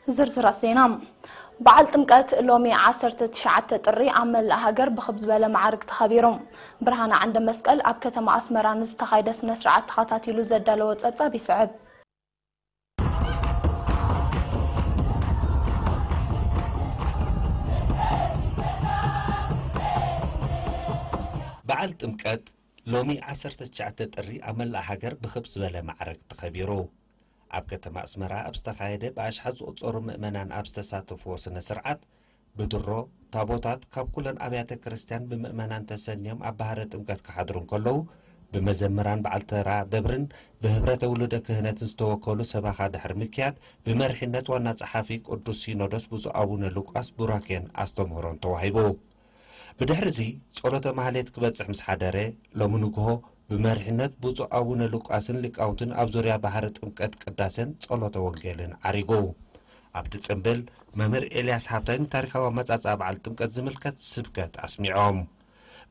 ዝርዝራት ዜና። በዓል ጥምቀት ሎሚ ዓሰርተ ትሽዓተ ጥሪ ኣብ መላእ ሃገር ብኽብ ዝበለ መዓርግ ተኸቢሩ። ብርሃነ ዓንደ መስቀል ኣብ ከተማ ኣስመራ ንዝተኻየደ ስነ ስርዓት ተኸታቲሉ ዘዳለዎ ጸብጻብ ይስዕብ። በዓል ጥምቀት ሎሚ ዓሰርተ ትሽዓተ ጥሪ ኣብ መላእ ሃገር ብኽብ ዝበለ መዓርግ ተኸቢሩ። ኣብ ከተማ ኣስመራ ኣብ ዝተኻየደ ብኣሽሓት ዝቑጸሩ ምእመናን ኣብ ዝተሳተፍዎ ስነ ስርዓት፣ ብድሮ ታቦታት ካብ ኩለን ኣብያተ ክርስቲያን ብምእመናን ተሰንዮም ኣብ ባህረ ጥምቀት ክሓድሩ እንከለዉ፣ ብመዘምራን በዓል ተራ ደብርን ብህብረተ ውሉደ ክህነትን ዝተወከሉ ሰበኻ ድሕሪ ምክያድ፣ ብመሪሕነት ዋና ጸሓፊ ቅዱስ ሲኖዶስ ብፁዕ ኣቡነ ሉቃስ ቡራኬን ኣስተምህሮን ተዋሂቡ። ብድሕሪዚ ጸሎተ ማህሌት ክበጽሕ ምስ ሓደረ፣ ሎሚ ንግሆ ብመሪሕነት ብፁዕ ኣቡነ ሉቃስን ሊቃውንትን ኣብ ዙርያ ባሕሪ ጥምቀት ቅዳሴን ጸሎተ ወንጌልን ዓሪጉ። ኣብቲ ጽምብል መምህር ኤልያስ ሃብታይ ንታሪኻዊ ኣመጻጽኣ በዓል ጥምቀት ዝምልከት ስብከት ኣስሚዖም።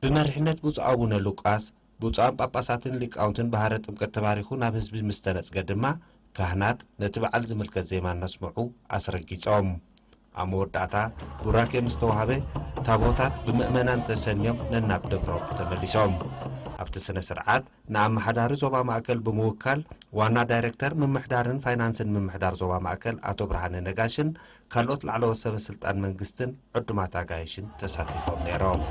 ብመሪሕነት ብፁዕ ኣቡነ ሉቃስ፣ ብፁዓን ጳጳሳትን ሊቃውንትን ባሕረ ጥምቀት ተባሪኹ ናብ ህዝቢ ምስ ተነጽገ ድማ፣ ካህናት ነቲ በዓል ዝምልከት ዜማ እናስምዑ ኣስረጊጾም። ኣብ መወዳእታ ቡራኬ ምስ ተዋህበ፣ ታቦታት ብምእመናን ተሰንዮም ነናብ ደብሮም ተመሊሶም። ኣብቲ ስነ ስርዓት ንኣመሓዳሪ ዞባ ማእከል ብምውካል ዋና ዳይሬክተር ምምሕዳርን ፋይናንስን ምምሕዳር ዞባ ማእከል ኣቶ ብርሃነ ነጋሽን ካልኦት ላዕለዎት ሰበ ስልጣን መንግስትን ዕዱማት ኣጋይሽን ተሳቲፎም ነይሮም።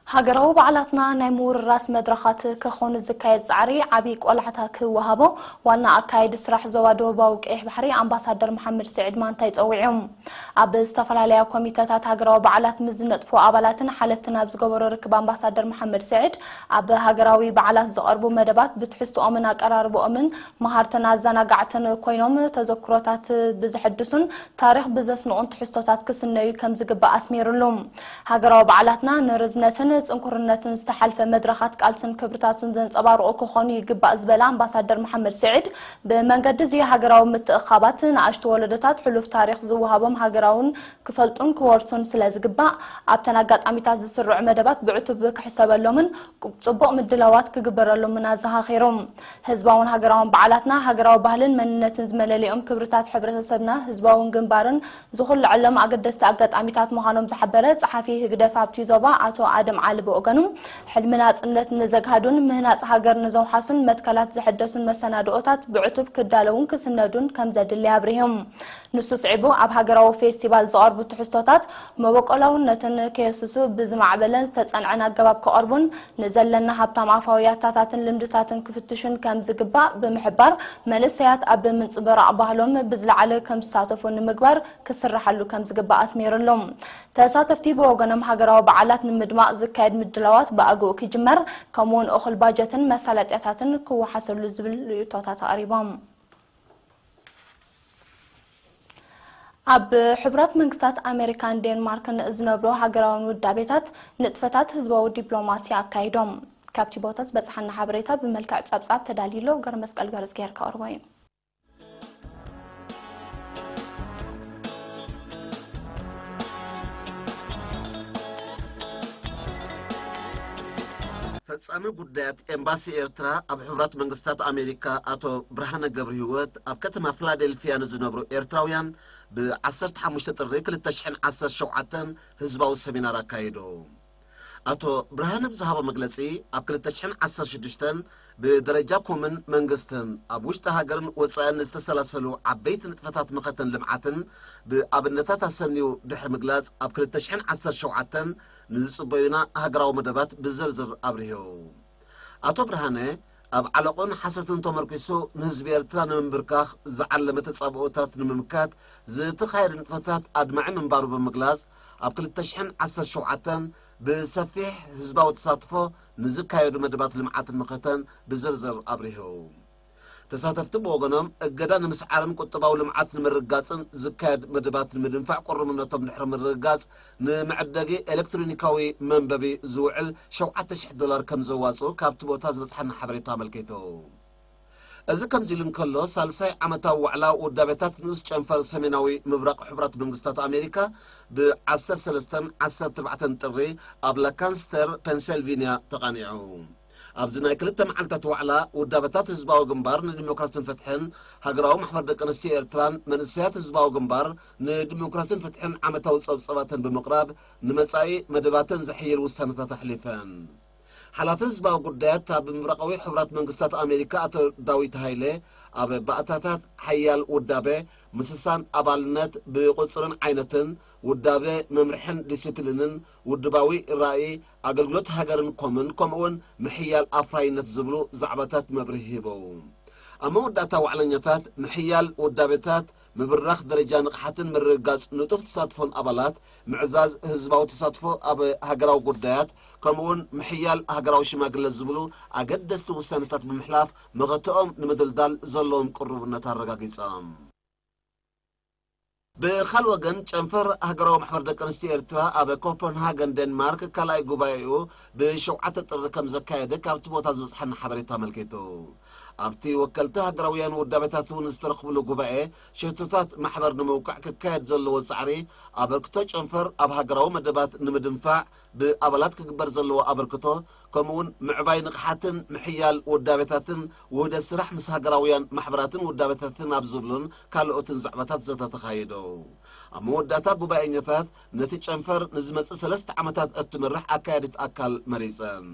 ሃገራዊ በዓላትና ናይ ምውርራስ መድረኻት ከኾኑ ዝካየድ ጻዕሪ ዓብዪ ቆላሕታ ክወሃቦ ዋና ኣካያዲ ስራሕ ዞባ ደቡባዊ ቀይሕ ባሕሪ ኣምባሳደር መሓመድ ስዒድ ማንታይ ጸዊዑ። ኣብ ዝተፈላለያ ኮሚተታት ሃገራዊ በዓላት ምስ ዝነጥፉ ኣባላትን ሓለፍትን ኣብ ዝገበሮ ርክብ ኣምባሳደር መሓመድ ስዒድ፣ ኣብ ሃገራዊ በዓላት ዝቐርቡ መደባት ብትሕዝትኦምን ኣቀራርብኦምን መሃርትን ኣዘናጋዕትን ኮይኖም፣ ተዘክሮታት ብዘሐድሱን ታሪኽ ብዘስንቑን ትሕዝቶታት ክስነዩ ከም ዝግባእ ኣስሚሩሉ። ሃገራዊ በዓላትና ንርዝነትን ጽንኩርነትን ዝተሓልፈ መድረኻት ቃልስን ክብርታቱን ዘንጸባርቑ ክኾኑ ይግባእ ዝበለ ኣምባሳደር መሓመድ ስዒድ፣ ብመንገዲ እዚ ሃገራዊ ምትእኻባት ንኣሽቱ ወለዶታት ሕሉፍ ታሪኽ ዝወሃቦም ሃገራውን ክፈልጡን ክወርሱን ስለ ዝግባእ፣ ኣብተን ኣጋጣሚታት ዝስርዑ መደባት ብዕቱብ ክሕሰበሎምን ጽቡቕ ምድላዋት ክግበረሎምን ኣዘኻኺሩ። ህዝባውን ሃገራውን በዓላትና፣ ሃገራዊ ባህልን መንነትን ዝመለሊኦም ክብርታት ሕብረተሰብና፣ ህዝባውን ግንባርን ዝኹልዐሎም ኣገደስቲ ኣጋጣሚታት ምዃኖም ዝሓበረ ጸሓፊ ህግደፍ ኣብቲ ዞባ ኣቶ ኣደም ዓሊ ብወገኑ፣ ሕልሚ ናጽነት ንዘግሃዱን ምህናጽ ሃገር ንዘውሓሱን መትከላት ዘሐደሱን መሰናድኦታት ብዕቱብ ክዳለውን ክስነዱን ከም ዘድሊ ኣብሪሁ። ንሱ ስዒቡ፣ ኣብ ሃገራዊ ፌስቲቫል ዝቐርቡ ትሕዝቶታት መበቆላውነትን ከየሱሱ ብዝማዕበለን ዝተጸንዐን ኣገባብ ክቐርቡን፣ ንዘለና ሃብታም ኣፋዊ ያታታትን ልምድታትን ክፍትሹን ከም ዝግባእ ብምሕባር፣ መንእሰያት ኣብ ምንጽብራቕ ባህሎም ብዝለዓለ ከም ዝሳተፉ ንምግባር ክስርሓሉ ከም ዝግባእ ኣስሚሩሉ። ተሳተፍቲ ብወገኖም፣ ሃገራዊ በዓላት ንምድማቕ ዝካየድ ምድላዋት ብኣግኡ ክጅመር፣ ከምኡውን እኹል ባጀትን መሳለጥያታትን ክወሓሰሉ ዝብል ርእይቶታት ኣቕሪቦም። ኣብ ሕቡራት መንግስታት ኣሜሪካን ዴንማርክን ዝነብሩ ሃገራውያን ውዳቤታት ንጥፈታት ህዝባዊ ዲፕሎማሲ ኣካይዶም። ካብቲ ቦታ ዝበጽሓና ሓበሬታ ብመልክዕ ጸብጻብ ተዳልዩ ኣሎ። ገረመስቀል ገረዝጊሄር ከቕርቦ እዩ። ፈጻሚ ጉዳያት ኤምባሲ ኤርትራ ኣብ ሕቡራት መንግስታት ኣሜሪካ ኣቶ ብርሃነ ገብረህይወት፣ ኣብ ከተማ ፊላደልፊያ ንዝነብሩ ኤርትራውያን ብ ዓሰርተ ሓሙሽተ ጥሪ ክልተ ሽሕን ዓሰርተ ሸውዓተን ህዝባዊ ሰሚናር ኣካይዱ። ኣቶ ብርሃነ ብዝሃቦ መግለጺ፣ ኣብ ክልተ ሽሕን ዓሰርተ ሽዱሽተን ብደረጃ ኮምን መንግስትን ኣብ ውሽጢ ሃገርን ወጻእን ዝተሰላሰሉ ዓበይቲ ንጥፈታት መኸተን ልምዓትን ብኣብነታት ኣሰንዩ ድሕሪ ምግላጽ፣ ኣብ ክልተ ሽሕን ዓሰርተ ሸውዓተን ንዝጽበዩና ሃገራዊ መደባት ብዝርዝር ኣብሪሁ። ኣቶ ብርሃነ፣ ኣብ ዓለቆን ሓሰትን ተመርኪሱ ንህዝቢ ኤርትራ ንምንብርካኽ ዝዓለመ ተጻብኦታት ንምምካት ዝተኻየደ ንጥፈታት ኣድማዒ ምንባሩ ብምግላጽ፣ ኣብ ክልተ ሽሕን ዓሰርተ ሸውዓተን ብሰፊሕ ህዝባዊ ተሳትፎ ንዝካየዱ መደባት ልምዓትን መኸተን ብዝርዝር ኣብሪሁ። ተሳተፍቲ ብወገኖም፣ እገዳ ንምስዓርን ቁጠባዊ ልምዓት ንምርግጋጽን ዝካየድ መደባት ንምድንፋዕ ቁርምነቶም ድሕሪ ምርግጋጽ፣ ንመዐደጊ ኤሌክትሮኒካዊ መንበቢ ዝውዕል ሸውዓተ ሽሕ ዶላር ከም ዘዋጽኡ ካብቲ ቦታ ዝበጽሓና ሓበሬታ ኣመልኪቱ። እዚ ከምዚ ኢሉ እንከሎ፣ ሳልሳይ ዓመታዊ ዋዕላ ውዳቤታት ንኡስ ጨንፈር ሰሜናዊ ምብራቕ ሕቡራት መንግስታት ኣሜሪካ ብ ዓሰርተ ሰለስተን ዓሰርተ ኣርባዕተን ጥሪ ኣብ ላካንስተር ፔንሰልቪንያ ተቓኒዑ። ኣብዚ ናይ ክልተ መዓልታት ዋዕላ ውዳበታት ህዝባዊ ግንባር ንዲሞክራስን ፍትሕን፣ ሃገራዊ ማሕበር ደቂ ኣንስትዮ ኤርትራን መንእሰያት ህዝባዊ ግንባር ንዲሞክራስን ፍትሕን ዓመታዊ ጸብጸባተን ብምቕራብ ንመጻኢ መደባተን ዘሕይል ውሳነታት ኣሕሊፈን። ሓላፊ ህዝባዊ ጉዳያት ኣብ ምብራቓዊ ሕቡራት መንግስታት ኣሜሪካ ኣቶ ዳዊት ሃይለ ኣብ ባእታታት ሓያል ውዳበ፣ ምስሳን ኣባልነት ብቁጽርን ዓይነትን፣ ውዳበ መምርሕን ዲሲፕሊንን፣ ውድባዊ ራእይ፣ ኣገልግሎት ሃገርን ኮምን፣ ከምኡውን ምሕያል ኣፍራይነት ዝብሉ ዛዕባታት መብርሂ ሂበው። ኣብ መወዳእታ ዋዕለኛታት ምሕያል ውዳበታት፣ ምብራኽ ደረጃ ንቕሓትን ምርግጋጽ ንጡፍ ተሳትፎን ኣባላት፣ ምዕዛዝ ህዝባዊ ተሳትፎ ኣብ ሃገራዊ ጉዳያት፣ ከምኡውን ምሕያል ሃገራዊ ሽማግለ ዝብሉ ኣገደስቲ ውሳነታት ብምሕላፍ መኸተኦም ንምድልዳል ዘለዎም ቅሩብነት ኣረጋጊጾም። ብኻል ወገን ጨንፈር ሃገራዊ ማሕበር ደቂ ኣንስትዮ ኤርትራ ኣብ ኮፐንሃገን ዴንማርክ ካልኣይ ጉባኤኡ ብሸውዓተ ጥሪ ከም ዘካየደ ካብቲ ቦታ ዝበጽሓና ሓበሬታ ኣመልኪቱ። ኣብቲ ወከልቲ ሃገራውያን ውዳቤታት እውን ዝተረኽብሉ ጉባኤ ሽቶታት ማሕበር ንምውቃዕ ክካየድ ዘለዎ ጻዕሪ ኣበርክቶ ጨንፈር ኣብ ሃገራዊ መደባት ንምድንፋዕ ብኣባላት ክግበር ዘለዎ ኣበርክቶ ከምኡውን ምዕባይ ንቕሓትን ምሕያል ውዳቤታትን ውህደት ስራሕ ምስ ሃገራውያን ማሕበራትን ውዳቤታትን ኣብ ዝብሉን ካልኦትን ዛዕባታት ዘተ ተኻይዱ። ኣብ መወዳእታ ጉባኤኛታት ነቲ ጨንፈር ንዝመጽእ ሰለስተ ዓመታት እትምርሕ ኣካያዲት ኣካል መሪጸን።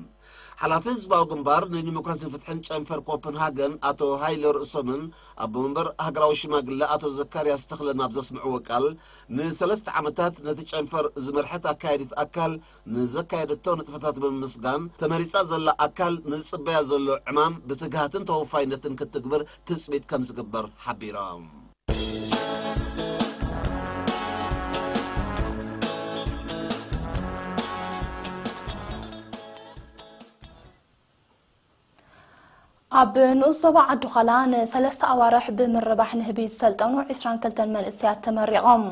ሓላፊ ህዝባዊ ግንባር ንዲሞክራሲን ፍትሕን ጨንፈር ኮፐንሃገን ኣቶ ሃይለ ርእሶምን ኣቦ መንበር ሃገራዊ ሽማግለ ኣቶ ዘካርያስ ተኽለን ኣብ ዘስምዕዎ ቃል፣ ንሰለስተ ዓመታት ነቲ ጨንፈር ዝመርሐት ኣካያዲት ኣካል ንዘካየደቶ ንጥፈታት ብምምስጋን፣ ተመሪጻ ዘላ ኣካል ንዝጽበያ ዘሎ ዕማም ብትግሃትን ተወፋይነትን ክትግብር ትጽቢት ከም ዝግበር ሓቢሮም። ኣብ ንኡስ ዞባ ዓዲ ዃላ ንሰለስተ ኣዋርሕ ብምርባሕ ንህቢ ዝሰልጠኑ ዕስራን ክልተን መንእሰያት ተመሪቖም።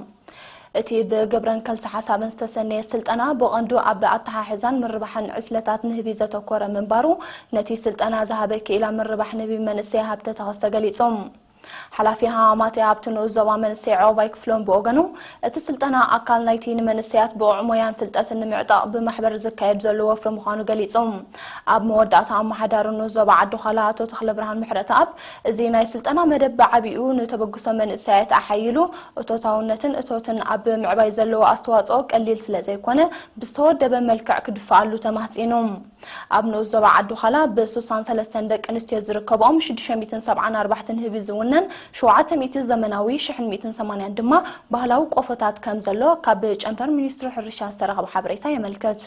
እቲ ብግብርን ከልሲ ሓሳብን ዝተሰነየ ስልጠና ብቐንዱ ኣብ ኣተሓሕዛን ምርባሕን ዕስለታት ንህቢ ዘተኮረ ምንባሩ ነቲ ስልጠና ዝሃበ ክኢላ ምርባሕ ንህቢ መንእሰይ ሃብተ ተኸስተ ገሊጹ። ሓላፊ ሃማማተ ኣብቲ ንኡስ ዞባ መንእሰይ ዕቑባይ ክፍሎም ብወገኑ፣ እቲ ስልጠና ኣካል ናይቲ ንመንእሰያት ብቑዕ ሞያን ፍልጠትን ንምዕጣቕ ብማሕበር ዝካየድ ዘሎ ወፍሪ ምዃኑ ገሊጹ። ኣብ መወዳእታ ኣመሓዳሪ ንኡስ ዞባ ዓዲ ዃላ ኣቶ ተኽለብርሃን ምሕረተኣብ፣ እዚ ናይ ስልጠና መደብ ብዓቢኡ ንተበግሶ መንእሰያት ኣሓይሉ፣ እቶታውነትን እቶትን ኣብ ምዕባይ ዘለዎ ኣስተዋጽኦ ቀሊል ስለ ዘይኮነ፣ ብዝተወደበ መልክዕ ክድፈኣሉ ተማህጺኑ። ኣብ ንኡስ ዞባ ዓዲ ዃላ ብ ሱሳን ሰለስተን ደቂ ኣንስትዮ ዝርከብኦም ሽዱሽተ ሚእትን ሰብዓን ኣርባዕተን ህቢ ዝውነን ሸውዓተ ሚእቲ ዘመናዊ ሽሕን ሚእትን ሰማንያን ድማ ባህላዊ ቆፎታት ከም ዘሎ ካብ ጨንፈር ሚኒስትሪ ሕርሻ ዝተረኸበ ሓበሬታ የመልክት።